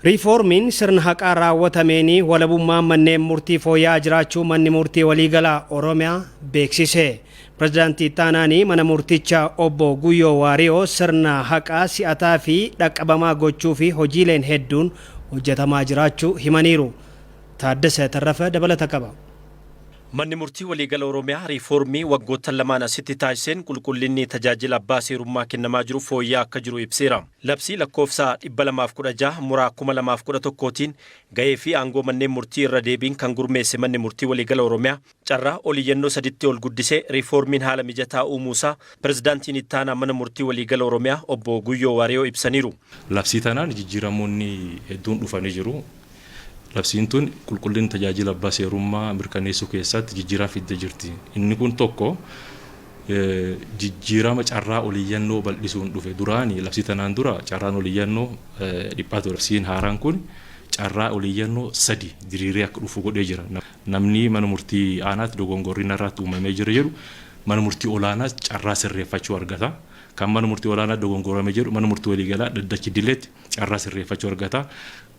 Riifoormiin sirna haqaa raawwatameen walabummaan manneen murtii fooyya'aa jiraachuu Manni Murtii Waliigalaa Oromiyaa beeksise. Pirezidaantii Ittaanaanii mana murtichaa Obbo Guyyoo Waariyoo sirna haqaa si'ataa fi dhaqqabamaa gochuu fi hojiileen hedduun hojjetamaa jiraachuu himaniiru. Taaddasa Tarrafa dabalata qaba. Manni Murtii Waliigala Oromiyaa riifoormii waggoottan lamaan asitti taasiseen qulqullinni tajaajila abbaa seerummaa kennamaa jiru fooyya'aa akka jiru ibseera. Labsii lakkoofsa 216 muraa 2011tiin gahee fi aangoo manneen murtii irra deebiin kan gurmeesse Manni Murtii Waliigala Oromiyaa carraa oliyyannoo saditti ol guddisee riifoormiin haala mijataa uumuusaa Pirezidaantiin Ittaanaa Mana Murtii Waliigala Oromiyaa Obbo Guyyoo Waariyoo ibsaniiru. Labsii tanaan jijjiiramoonni hedduun dhufanii jiru. Labsiin tun qulqullina tajaajila abbaa seerummaa mirkaneessuu keessatti jijjiirama fidde jirti. Inni kun tokko jijjiirama carraa oliyyannoo bal'isuun dhufe. Duraani labsii tanaan dura carraan oliyyannoo dhiphaa ture. Labsiin haaraan kun carraa oliyyannoo sadi diriiree akka dhufu godhee jira. Namni mana murtii aanaatti dogongorri narraatti uumamee jira jedhu mana murtii olaanaas carraa sirreeffachuu argata. Kan mana murtii olaanaa dogongorame jedhu mana murtii waliigalaa dhaddachi idileetti carraa sirreeffachuu argata.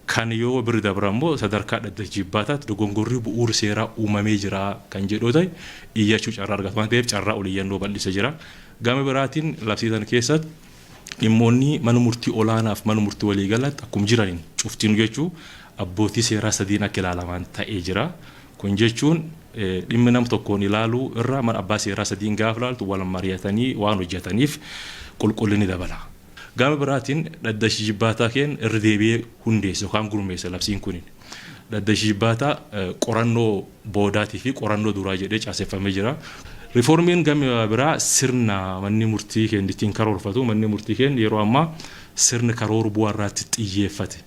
Kan yoo bira dabran immoo sadarkaa dhaddacha jibbaataatti dogongorri bu'uura seeraa uumamee jira kan jedhu yoo ta'e iyyachuu carraa argatu waan ta'eef carraa oliyyannoo bal'ise jira. Gama biraatiin labsii sana keessatti dhimmoonni mana murtii olaanaaf mana murtii waliigalaatti akkuma jiraniin cuftinuu jechuu abbootii seeraa sadiin akka ilaalaman ta'ee jira. Kun jechuun dhimmi nama tokkoon ilaaluu irra mana abbaa seeraa sadiin gaafa ilaaltu wal mari'atanii waan hojjetaniif qulqullinni dabala. Gama biraatiin dhaddachi jibbaataa keen irra deebi'ee hundeesse yookaan gurmeesse labsiin kun. Dhaddachi jibbaataa qorannoo boodaatii fi qorannoo duraa jedhee caaseffamee jira. Riifoormiin gama biraa sirna manni murtii keenya ittiin karoorfatu. Manni murtii keenya yeroo ammaa sirna karoora bu'aa irratti xiyyeeffate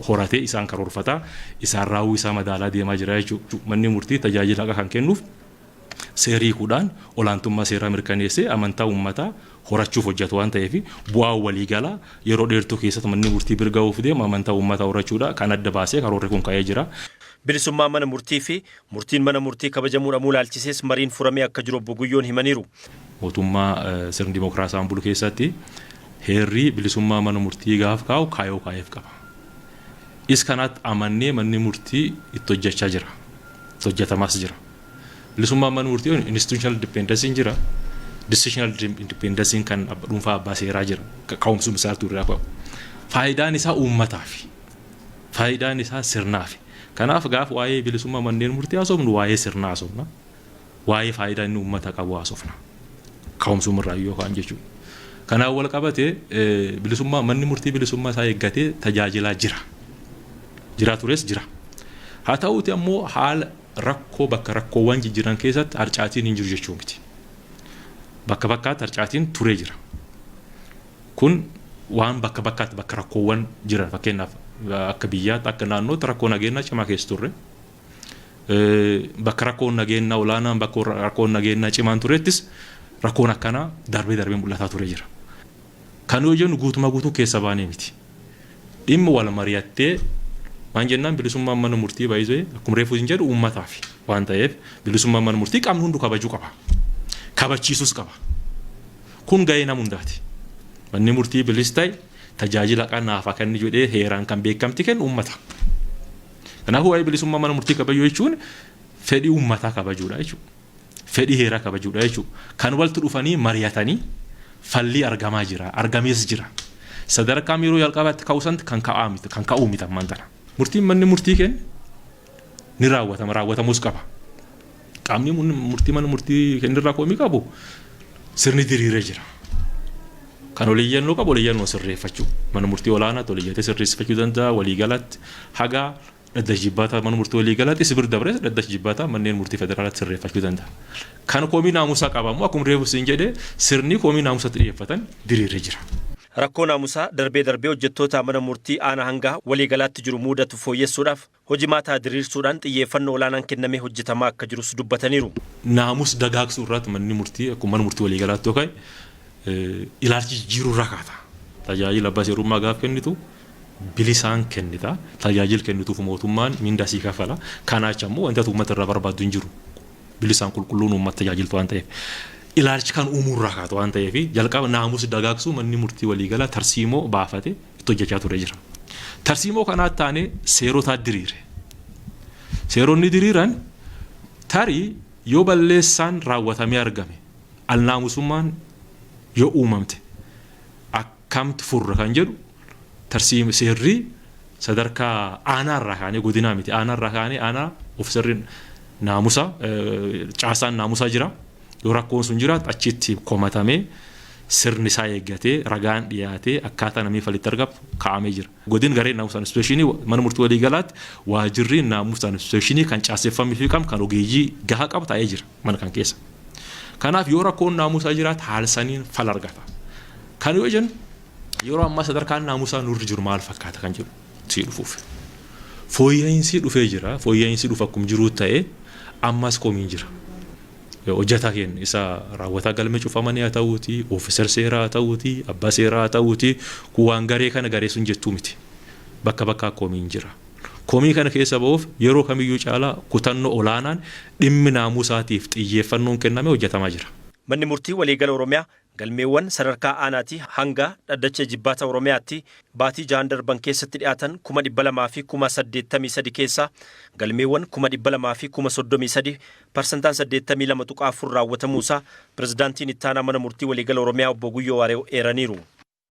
horatee isaan karoorfata. Isaan raawwii isaa madaalaa deemaa jira jechuudha. Manni murtii tajaajila haqaa kan kennuuf seera hiikuudhaan olaantummaa seeraa mirkaneessee amantaa uummataa horachuuf hojjetu waan ta'eef, bu'aa waliigalaa yeroo dheertuu keessatti manni murtii bira gahuuf deemu amantaa uummataa horachuudha kan adda baasee karoorri kun ka'ee jira. Bilisummaa mana murtii fi murtiin mana murtii kabajamuu dhabuu ilaalchisees mariin furamee akka jiru Obbo Guyyoon himaniiru. Mootummaa sirni dimokiraasaan bulu keessatti heerri bilisummaa mana murtii gaaf kaa'u kaayoo kaa'eef qaba. Is kanaatti amannee manni murtii itti hojjechaa jira. Itti hojjetamaas jira. Bilisummaan mana murtii institutional independence jira. Decisional independence kan dhuunfaa abbaa seeraa jira. Ka'umsuma isaatu irraa ka'u. Faayidaan isaa uummataafi. Faayidaan isaa sirnaafi. Kanaaf gaaf waa'ee bilisummaa manneen murtii haasofnu, waa'ee sirnaa haasofna. Waa'ee faayidaa inni uummata qabu haasofna. Ka'umsuma irraa yookaan jechuudha. Kanaaf wal qabatee bilisummaa manni murtii bilisummaa isaa eeggatee tajaajilaa jira. Jiraa tures jira. Haa ta'uuti ammoo haala rakkoo bakka rakkoowwan jijjiiran keessatti harcaatiin hin jiru jechuu miti. Bakka bakkaatti harcaatiin turee jira. Kun waan bakka bakkaatti bakka rakkoowwan jiran, fakkeenyaaf akka biyyaatti, akka naannootti rakkoo nageenyaa cimaa keessa turre. Bakka rakkoon nageenyaa olaanaan, bakka rakkoon nageenyaa cimaan turettis rakkoon akkanaa darbee darbee mul'ataa ture jira. Kan yoo jennu guutumaa guutuu keessa baanee miti. Dhimma wal mari'attee waan jennaan, bilisummaan mana murtii baay'isee akkuma reefu hin jedhu uummataaf waan ta'eef, bilisummaan mana murtii qaamni hundu kabajuu qaba. Kabachiisus qaba. Kun gahee nama hundaati. Manni murtii bilis ta'e tajaajila qanaaf akka inni jedhee heeraan kan beekamti kennu uummata. Kanaafuu waa'ee bilisummaa mana murtii kabajuu jechuun fedhii uummataa kabajuudha jechuudha. Fedhii heeraa kabajuudha jechuudha. Kan walitti dhufanii mari'atanii fallii argamaa jira. Argamees jira. Sadarkaa yeroo jalqabaatti ka'uu sanatti kan ka'aa miti, kan ka'uu miti ammaan tana. Murtiin manni murtii kenne ni raawwatama, raawwatamuus qaba. Qaamni murtii mana murtii kennirraa komii qabu sirni diriiree jira. Kan oliyyannoo qabu oliyyannoo sirreeffachuu. Mana murtii olaanaatti oliyyatee sirreessifachuu danda'a, waliigalatti hagaa dhaddacha jibbaataa mana murtii waliigalaatti si bira dabrees dhaddacha jibbaataa manneen murtii federaalaatti sirreeffachuu danda'a. Kan komii naamusaa qabamu akkuma reefu siin jedhee sirni komii naamusatti dhiyeeffatan diriiree jira. Rakkoo naamusaa darbee darbee hojjettoota mana murtii aanaa hanga waliigalaatti jiru mudatu fooyyessuudhaaf hojimaataa diriirsuudhaan xiyyeeffannoo olaanaan kennamee hojjetamaa akka jirus dubbataniiru. Naamus dagaagsuu irratti manni murtii akkuma mana murtii waliigalaatti yoo ka'e ilaalchi jijjiiruu irraa kaata. Tajaajila abbaa seerummaa gaaf kennitu bilisaan kennita. Tajaajila kennituuf mootummaan mindaa sii kaffala. Kanaacha immoo wanta uummata irraa barbaaddu hin jiru. Bilisaan qulqulluun uummata tajaajiltu waan ta'eef. Ilaalchi kan uumuu irraa kaatu waan ta'eef, jalqaba naamusa dagaagsuu manni murtii waliigalaa tarsiimoo baafate itti hojjechaa ture jira. Tarsiimoo kanaatti taanee seerotaa diriire. Seeronni diriiran tarii yoo balleessaan raawwatamee argame, alnaamusummaan yoo uumamte, akkamti furra kan jedhu tarsiim seerri sadarkaa aanaarraa kaanee, godinaa miti, aanaarraa kaanee, aanaa ofisarri naamusa, caasaan naamusaa jira. Yoo rakkoon sun jiraatu achitti komatamee, sirni isaa eeggatee, ragaan dhiyaatee, akkaataa namni falitti argamu kaa'amee jira. Godin gareen naamusa inspeekshinii mana murtii waliigalaatti waajirri naamusa inspeekshinii kan caaseffamee fi qabu, kan ogeeyyii gahaa qabu taa'ee jira mana kan keessa. Kanaaf yoo rakkoon naamusaa jiraate haala saniin fala argata. Kan yoo jennu, yeroo ammaa sadarkaan naamusaa nurri jiru maal fakkaata kan jedhu sii dhufuuf. Fooyya'insi dhufee jira. Fooyya'insi dhufu akkuma jiru ta'ee ammas komiin jira. Hojjetaa keenya isa raawwataa galmee cufamanii haa ta'uuti, ofiisar seeraa haa ta'uuti, abbaa seeraa haa ta'uuti, kun waan garee kana garee sun jettuu miti. Bakka bakkaa komiin jira. Komii kana keessa ba'uuf yeroo kamiyyuu caalaa kutannoo olaanaan dhimmi naamusaatiif xiyyeeffannoon kenname hojjetamaa jira. Manni murtii waliigala Oromiyaa galmeewwan sadarkaa aanaatti hanga dhaddacha jibbaata Oromiyaatti baatii 6 darban keessatti dhiyaatan 283,083 keessaa galmeewwan 233,033, parsantaan 82.4 raawwatamuusaa pirezidaantiin ittaanaa mana murtii waliigala Oromiyaa obbo Guyyoo Waaree eeraniiru.